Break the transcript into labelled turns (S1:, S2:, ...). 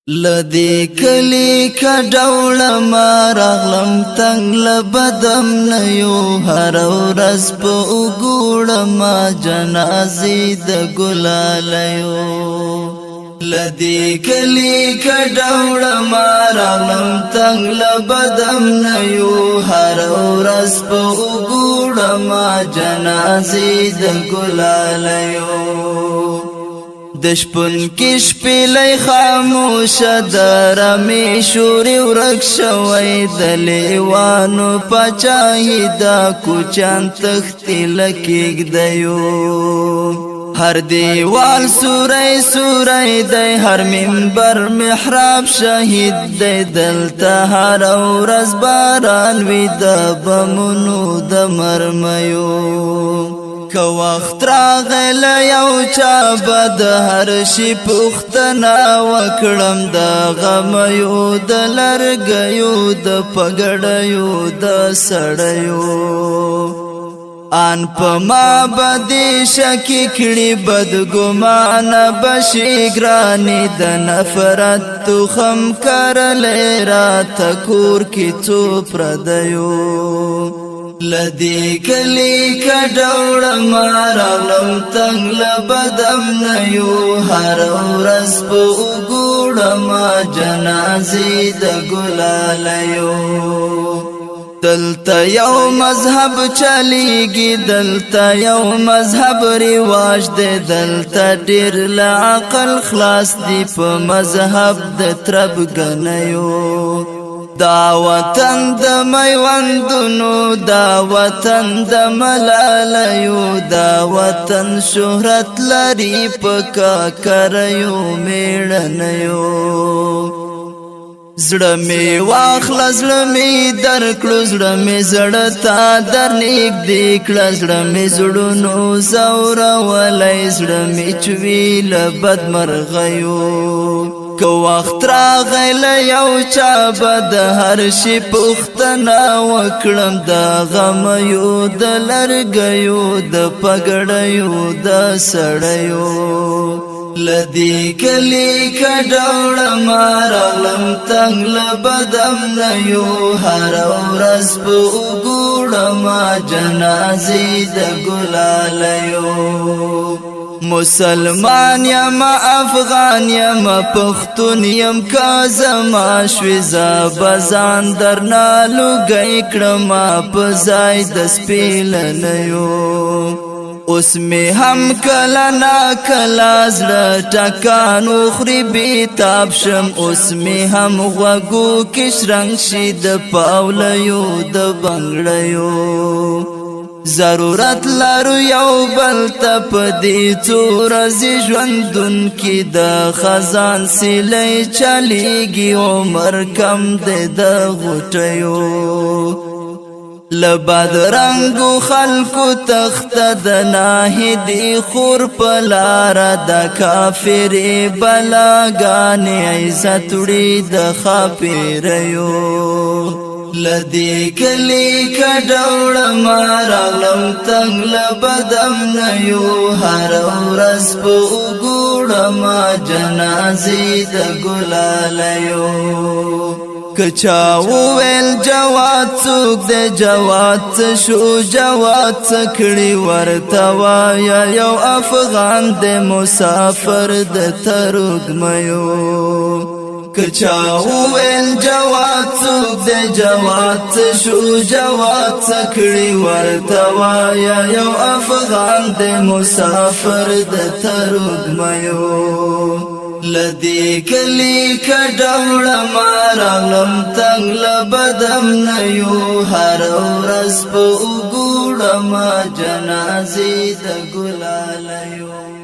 S1: لدی کلی کډوړه ما راغلم، تنگ لبدم نه یو، هر ورځ په وګوړه ما جنازې د ګلالیو. لدی کلی کډوړه ما راغلم، تنگ لبدم نه یو، هر ورځ په وګوړه ما جنازې د ګلالیو. د شپون کې شپېلۍ خاموش، درمې شوري ورک شوی، د لیوانو پچاهي دا کوچان تختی لکیږ دیو. هر دیوال سوري سوري دی، هر منبر محراب شهید دی، دلته هر ورځ باران وي د بمونو د مرمیو. که وخت راغل یو چا بد هر شي پښتنه وکړم، د غمیو د لرګیو د پګړیو د سړیو. ان په ما بدی شکی کړي، بدګمان بشي ګرانی، د نفرت تخم کرلې را تکور کی څو پردیو. لدی کلی کډوړه ما راغلم، تنگ لبدم نه یو، هر ورځ په وګوړه ما جنازې د ګلالیو. دلته یو مذهب چلیږي، دلته یو مذهب رواج دی، دلته ډیر له عقل خلاص دی په مذهب د ترب غنیو. دا وطن د میوندونو، دا وطن د ملالیو، دا وطن شهرت لري په کاکریو میړنیو. زړه می واخله، زړه می درکړو، زړه می زړه تا در نږدې کړه، زړه می زړونو زور ولای، زړه می چوي له بدمرغیو. که وخت راغل یو چا بد هر شي پښتنه وکړم، د غمیو د لرګیو د پګړیو د سړیو. لدی کلی کډوړه ما راغلم، تنگ لبدم نه یو، هر ورځ په وګوړه ما جنازې د ګلالیو. مسلمان یم، افغان یم، پښتون یم، کازما شوي بزان درنالو گئی کړم په ځای د سپیلنیو. اوس می هم کله نا کله زړه ټکانو خوري، بیتاب شم، اوس می هم غوګو کې شرنګ شي د پاولیو د بنگړیو. ضرورت لرو یو بل ته په دې څو ورځې ژوندون کې، د خزان سیلۍ چلیږي، عمر کم دی د غوټیو. لبد رنگو خلکو تخت د ناهیدی خور پلار، د کافری بلاګانې عزت وړي د خاپیریو. لدی کلی کډوړه ما راغلم، تنگ لبدم نه یو، هر ورځ په وګوړه ما جنازې د ګلالیو. کچا وویل جواد څوک د جواد څه شو، جواد څه کړي، ورته وایا یو افغان د مسافر د ترګمیو. کچا وویل جواد څوک د جواد څه شو، جواد څه کړي، ورته وایا یو افغان د مسافر د ترګمیو. لدی کلی کډوړه ما راغلم، تنگ لبدم نه یو، هر ورځ په وګوړه ما جنازې د ګلالیو.